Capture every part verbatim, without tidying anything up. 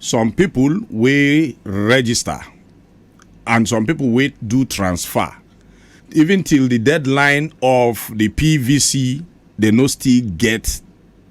some people wey register and some people wey do transfer, even till the deadline of the P V C, they no still get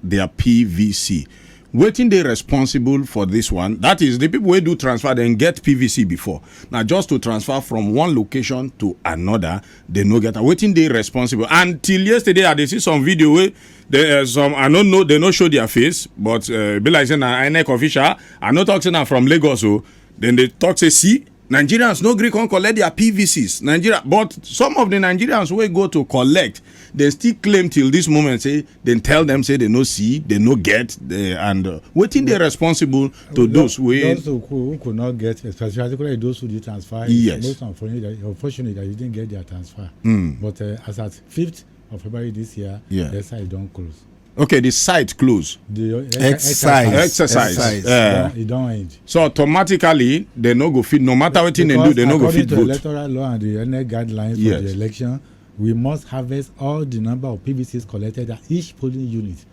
their P V C. Wetin dey responsible for this one? That is, the people wey do transfer, dem get P V C before. Na just to transfer from one location to another, they no get am. Wetin dey responsible? And till yesterday, I dey see some video wey they, uh, some, I no know, they no show their face, but uh, e be like say na INEC official. I no talk say na from Lagos o. Then they talk say, see, Nigerians no gree come collect their P V Cs. Nigeria, but some of the Nigerians wey go to collect, they still claim till this moment say, they tell them say they no see, they no get, they, and uh, wetin dey responsible to those wey those who, who could not get, especially, particularly those who did transfer. Yes. Most unfortunate that, unfortunate that you didn't get their transfer. Mm. But uh, as at fifth of February this year, yeah, the site don close. Okay, the site close. The uh, exercise. Exercise. Exercise. Yeah. It don't, it don't end. So automatically, they no go fit. No matter wetin they do, they no go fit vote. According to electoral law and the INEC guidelines for, yes, the election, we must harvest all the number of P V Cs collected at each polling unit.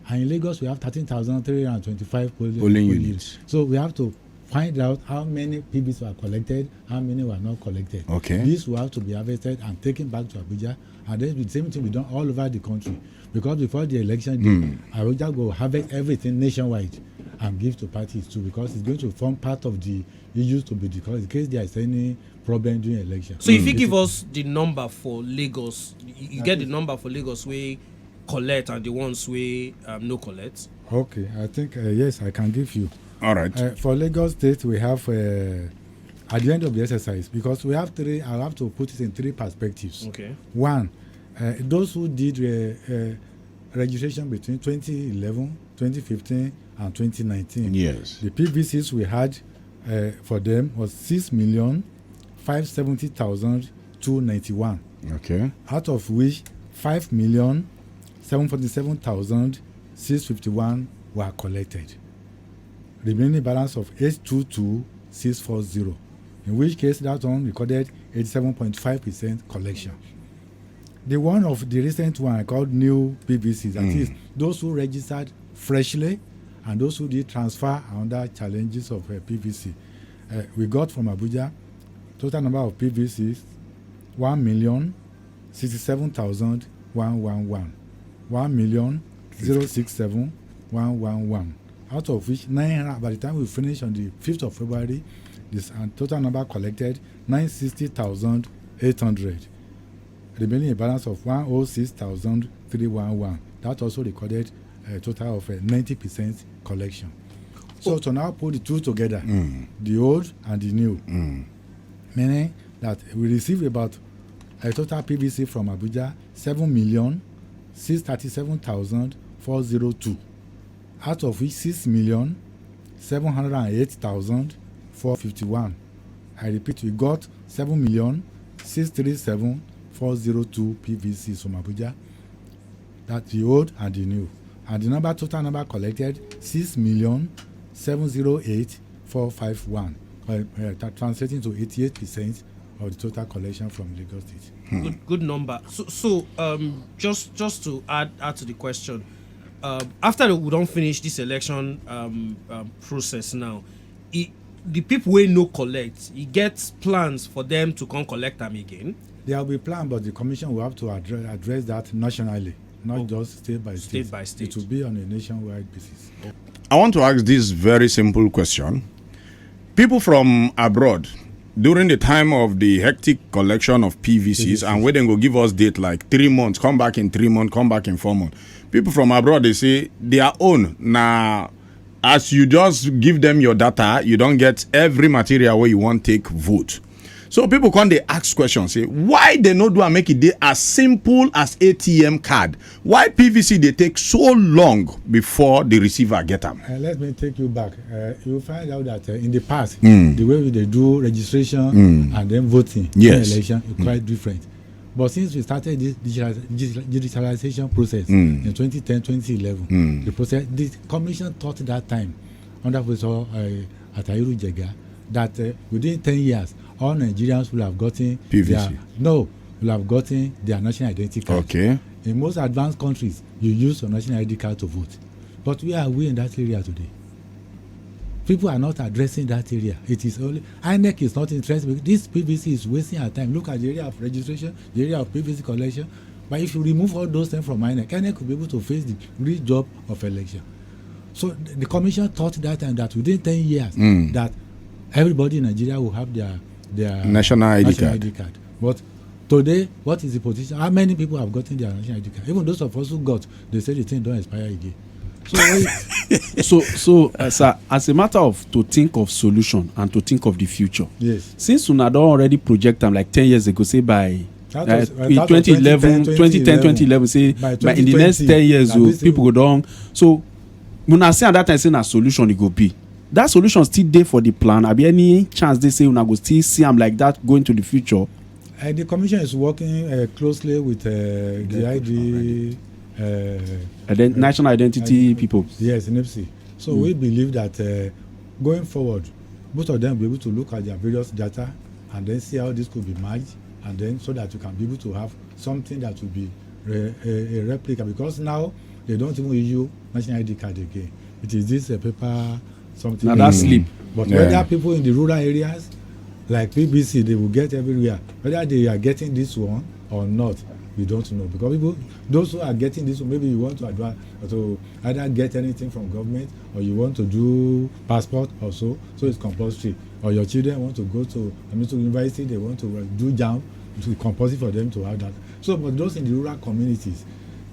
And in Lagos, we have thirteen thousand three hundred twenty-five polling, polling units. So we have to find out how many P V Cs were collected, how many were not collected. Okay. This will have to be harvested and taken back to Abuja. And then the same thing we done all over the country. Because before the election day, mm, Abuja go harvest everything nationwide and give to parties too, because it's going to form part of the issues to be discussed in case there is any problem during election. So if you, mm, give us the number for Lagos, you, you get the number for Lagos wey collect and the ones wey um, no collect? Okay, I think, uh, yes, I can give you. All right. Uh, for Lagos State, we have, uh, at the end of the exercise, because we have three, I have to put it in three perspectives. Okay. One, uh, those who did uh, uh, registration between twenty eleven, twenty fifteen, and twenty nineteen. Yes. The P V Cs we had uh, for them was six million five seventy thousand two ninety-one. Okay. Out of which five million seven forty-seven thousand six fifty-one were collected. Remaining balance of eight two two six four zero, in which case that one recorded eighty-seven point five percent collection. The one of the recent one I called new P V Cs, that, mm, is those who registered freshly and those who did transfer under challenges of uh, P V C. Uh, we got from Abuja total number of P V Cs one million sixty-seven thousand one one one, one million zero six seven one one one, out of which nine hundred, by the time we finish on the fifth of February, this and total number collected nine sixty thousand eight hundred, remaining a balance of one oh six thousand three one one. That also recorded a total of uh, ninety percent collection. So, oh, to now put the two together, mm, the old and the new, mm, meaning that we receive about a total P V C from Abuja, seven million six thirty-seven thousand four zero two, out of which six million seven hundred and eight thousand four fifty-one. I repeat, we got seven million six three seven four zero two P V Cs from Abuja. That's the old and the new. And the number, total number collected, six million seven zero eight four five one, uh, uh, translating to eighty-eight percent of the total collection from Lagos State. Hmm. Good, good number. So, so um, just just to add add to the question, um, after we don't finish this election um, um, process now, it, the people wey no collect, e get plans for them to come collect them again? There will be plan, but the commission will have to address, address that nationally, not, oh, just state by state. State by state. It will be on a nationwide basis. I want to ask this very simple question. People from abroad, during the time of the hectic collection of P V Cs, P V Cs, and where they go give us date like three months, come back in three months, come back in four months. People from abroad, they say their own na as you just give them your data, you don't get every material where you want take vote. So people come, they ask questions, say why they no do and make it dey as simple as A T M card? Why P V C they take so long before the receiver get them? Uh, let me take you back. Uh, you find out that uh, in the past, mm, the way we they do registration, mm, and then voting, yes, in election is, mm, quite different. But since we started this digital, digital, digitalization process, mm, in twenty ten, twenty eleven, mm, the process, the commission thought that time under Professor uh, Atahiru Jega that uh, within ten years, all Nigerians will have gotten P V C. Their, no, will have gotten their national identity card. Okay. In most advanced countries, you use your national I D card to vote. But where are we in that area today? People are not addressing that area. It is only INEC is not interested. This PVC is wasting our time. Look at the area of registration, the area of PVC collection. But if you remove all those things from INEC, INEC will be able to face the real job of election. So the commission thought that time that within ten years, that everybody in Nigeria will have their their National ID national card. ID card. But today, what is the position? How many people have gotten their national ID card? Even those of us who got, they say the thing don't expire again. So when so so uh, sir, as a matter of to think of solution and to think of the future, yes, since una don already project am like ten years ago, say by That uh, was- uh, in that was twenty eleven, twenty ten, twenty ten, twenty eleven, say By by in the next twenty twenty, ten years, na so this people go don so una see at that time say na solution e go be. That solution still dey for the plan? Abi any chance dey say una go still see am like that going to the future? Uh, the commission is working uh, closely with uh, the ID. Uh, And then national identity Identity. People. Yes, NIPSI. So we believe that uh, going forward, both of them will be able to look at their various data and then see how this could be merged, and then so that you can be able to have something that will be re- a, a replica, because now they don't even issue national ID card again. It is this uh, paper something. Na that slip. But Yeah. whether people in the rural areas like PVC, they will get everywhere. Whether they are getting this one or not, we don't know, because people, those who are getting this one, maybe you want to advance to either get anything from government, or you want to do passport or so, so it's compulsory. Or your children want to go to, I mean, to university, they want to uh, do JAMB, it's compulsory for them to have that. So, but those in the rural communities,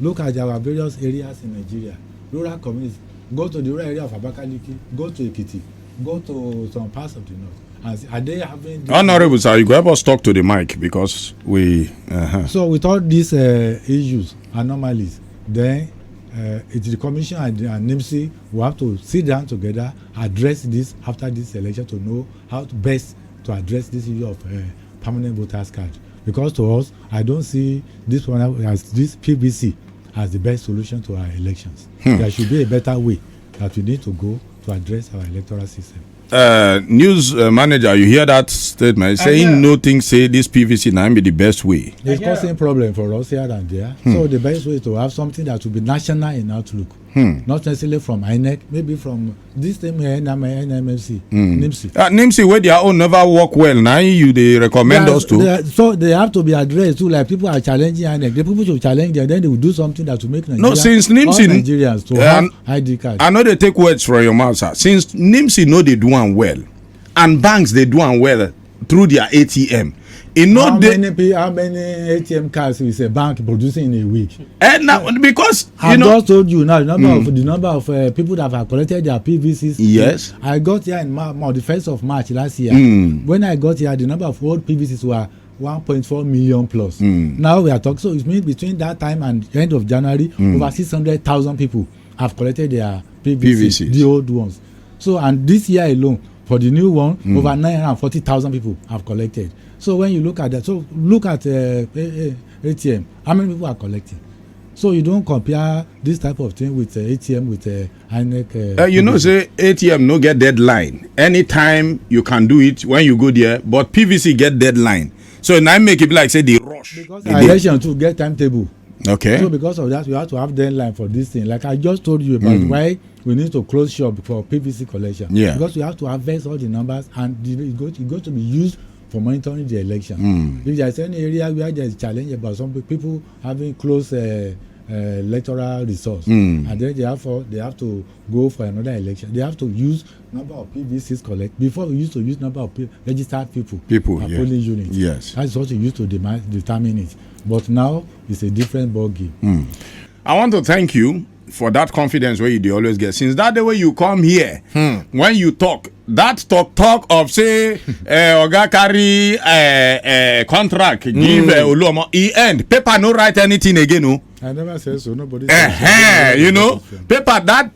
look at our various areas in Nigeria, rural communities. Go to the rural area of Abakaliki, go to Ekiti, go to some parts of the north. And see, are they having this Honorable sir, you go help us talk to the mic because we. Uh-huh. So with all these uh, issues, anomalies, then uh, it's the commission and, and NIMSI will have to sit down together, address this after this election to know how to best to address this issue of uh, permanent voters card. Because to us, I don't see this one as this PVC as the best solution to our elections. There should be a better way that we need to go to address our electoral system. Uh, news uh, manager, you hear that statement? Saying hear. No thing say this PVC now be the best way. It's causing problem for us here and there. So the best way is to have something that will be national in outlook. Not necessarily from INEC, maybe from this same NMC, NMC. Uh, NIMSI, where their own never work well. Now you they recommend They are- us to. they are- so they have to be addressed too. Like, people are challenging INEC. The people should challenge them. Then they will do something that will make Nigeria, No, since NIMSI all Nigerians to Yeah, have and- ID card. I know they take words from your mouth, sir. Since NIMSI know they do am well, and banks they do am well through their ATM. You know how they. Many pe- how many ATM cards is a bank producing in a week? Eh, now, because you I've know. Just told you now the number of the number of uh, people that have collected their PVCs. Yes. I got here in Mar- Mar- the first of March last year. Mm. When I got here, the number of old PVCs were one point four million plus. Mm. Now we are talking. So it means between that time and the end of January, over six hundred thousand people have collected their PVCs, PVCs. The old ones. So, and this year alone, for the new one, over nine hundred forty thousand people have collected. So when you look at that, so look at uh, A- A- ATM. How many people are collecting? So you don't compare this type of thing with uh, ATM with uh, INEC. Uh, Uh, you know, PVC. Say ATM no get deadline. Anytime you can do it when you go there, but PVC get deadline. So now make it be like say the rush. Because election to get timetable. Okay. So because of that, we have to have deadline for this thing. Like I just told you about why we need to close shop for PVC collection. Yeah. Because we have to harvest all the numbers, and the, it, go, it going to be used for monitoring the election. If there's any area where there's challenge about some pe- people having close uh, uh, electoral resource, and then they have for, they have to go for another election. They have to use number of PVCs collect before. We used to use number of pe- registered people People, per yeah. Polling unit. Yes. That's what we used to demand, determine it. But now it's a different ball game. I want to thank you for that confidence where you dey always get. Since that day when you come here, when you talk, that talk talk of say uh, Oga carry uh, uh, contract give uh, Oluomo, e end. Paper no write anything again. Oh. I never said so. Nobody. Uh-huh, you know, paper that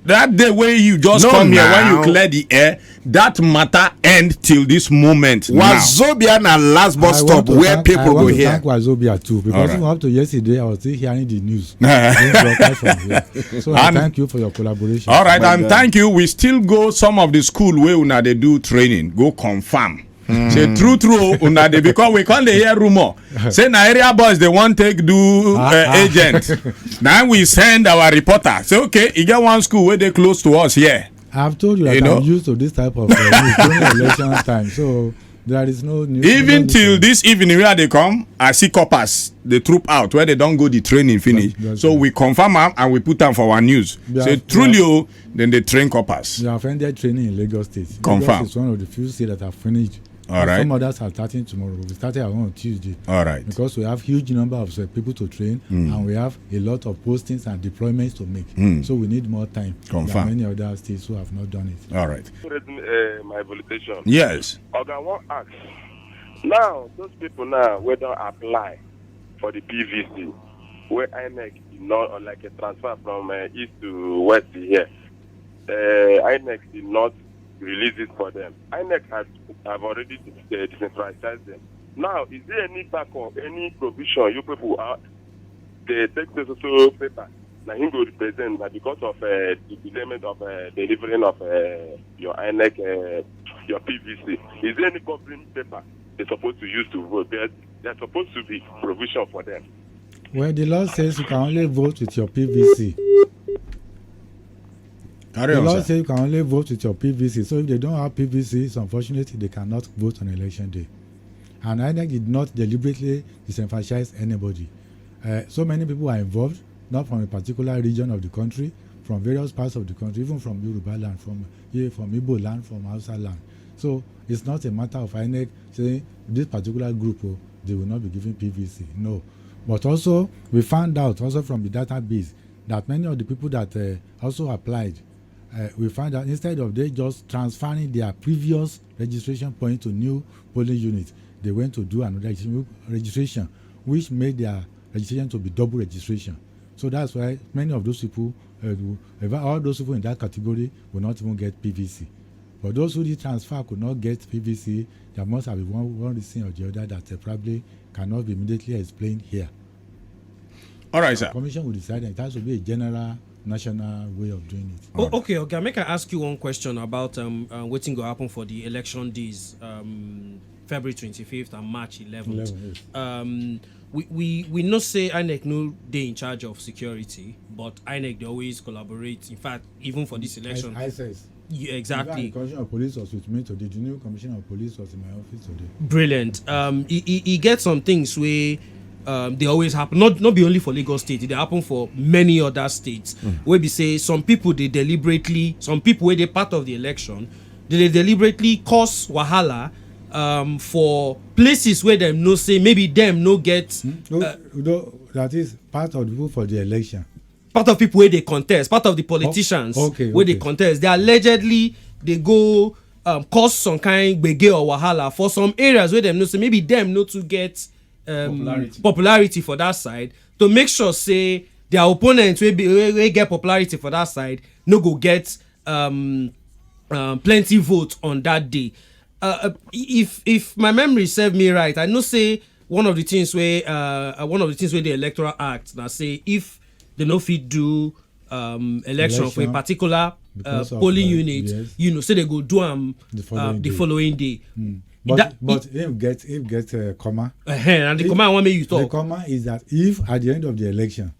that day when you just No, come here, when you now. Clear the air, that matter end till this moment. Now. Wazobia na last bus I stop want to where thank- people I want go to here. Thank Wazobia too, because All right. Even up to yesterday, I was still hearing the news. Being broadcast from here. So I And- thank you for your collaboration. All right, and thank you. We still go some of the school where una dey do training, go confirm. Say true, true, una dey, because we can't dey hear rumor. Say na area boys they want take do uh, agent. Now we send our reporter. Say okay, you get one school where they close to us here. I've told you that You know? I'm used to this type of uh, news during election time, so there is no news. Even no till news. This evening, where they come, I see coppers, they troop out, where they don't go the training finish. That's, that's So right. we confirm am and we put am for our news. They Say, are- truly, oh, then they train coppers. They have ended training in Lagos State. Confirm. Lagos is one of the few states that have finished. All right. Some others are starting tomorrow. We started our own on Tuesday. All right. Because we have huge number of uh, people to train, Mm. and we have a lot of postings and deployments to make. Mm. So we need more time Confirm. than many other states who have not done it. All right. Raising, uh, my votation. Yes. Oga, I wan ask. Now, those people now wey don apply for the P V C, where INEC did not, or like a transfer from uh, east to west here, uh, INEC did not release it for them. INEC has have already dis- uh, disenfranchised them. Now, is there any backup, any provision you people are they take this so paper? Now he go represent that because of uh, the delayment of uh, delivering of uh, your INEC, uh, your P V C. Is there any covering paper they're supposed to use to vote? There, there's supposed to be provision for them. Well, the law says you can only vote with your P V C. Carry The on, law sir. says you can only vote with your P V C. So if they don't have P V C, it's unfortunate they cannot vote on election day. And INEC did not deliberately disenfranchise anybody. Uh, so many people are involved, not from a particular region of the country, from various parts of the country, even from Yoruba land, from here, from Igbo land, from Hausa land. So it's not a matter of INEC saying this particular group, oh, they will not be given P V C. No. But also, we found out also from the database that many of the people that uh, also applied, uh, we found that instead of they just transferring their previous registration point to new polling unit, they went to do another registration, registration, which made their registration to be double registration. So that's why many of those people, uh, who- if all those people in that category will not even get P V C. But those who did transfer could not get P V C. There must have been one, one reason or the other that uh, probably cannot be immediately explained here. All right, sir. Commission will decide, and it has to be a general national way of doing it. Oh, okay, okay. Make I ask you one question about um, uh, wetin go happen for the election days, um, February twenty-fifth and March eleventh. Eleven, yes. Um, we, we, we know say INEC no dey in charge of security, but INEC dey always collaborate. In fact, even for this election, I says. Yeah, exactly. The commissioner of police was with me today. The new commissioner of police was in my office today. Brilliant. Um, e, e, e get some things wey um, they always happen. Not not be only for Lagos State. They happen for many other states. Mm. Where we say some people they deliberately, some people where they part of the election, they, they deliberately cause wahala um, for places where them no say maybe them no get. Mm. Uh, no, that is part of the people for the election. Part of people where they contest, part of the politicians oh, okay, where okay. they contest, they allegedly they go um, cause some kind gbege or wahala for some areas where them no say maybe them no to get um, popularity. popularity for that side to make sure say their opponents will be will get popularity for that side no go get um, um, plenty vote on that day. Uh, uh if if my memory serve me right, I know say one of the things where uh, uh, one of the things where the electoral act now say if they no fit do um, election, election for a particular uh, polling of, uh, unit, yes. You know, so they go do am the following uh, the day. Following day. Mm. But that, but it, if get if get a comma, uh, and the if, comma I want me you talk. The comma is that if at the end of the election,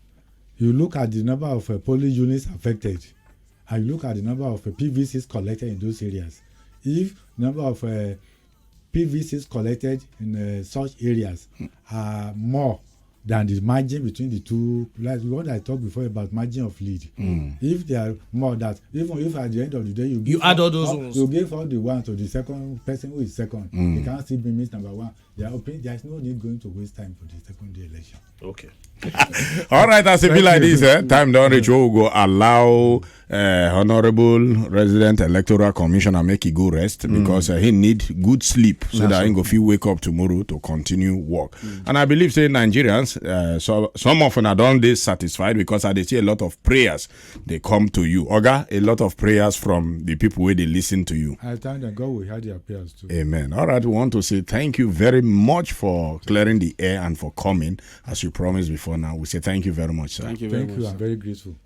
you look at the number of uh, polling units affected, and you look at the number of uh, P V Cs collected in those areas, if number of uh, P V Cs collected in uh, such areas are more than the margin between the two, like the one I talked before about margin of lead. Mm. If they are more that, even if at the end of the day you give you add all those all, ones, you give all the one to the second person who is second, mm. They can't still be missed number one. They are open. There is no need going to waste time for the second day election. Okay. All right, as it be like this, eh? Time don't reach. We go allow uh, Honorable Resident Electoral Commissioner make he go rest mm. because uh, he need good sleep so That's that he go feel wake up tomorrow to continue work. Mm. And I believe say Nigerians, uh, so some of them are don't dissatisfied because I they see a lot of prayers they come to you. Oga, a lot of prayers from the people where they listen to you. I thank that God will hear their prayers too. Amen. All right, we want to say thank you very much for clearing the air and for coming as you promised before now. We say thank you very much, sir. Thank you very thank much. You. I'm very grateful.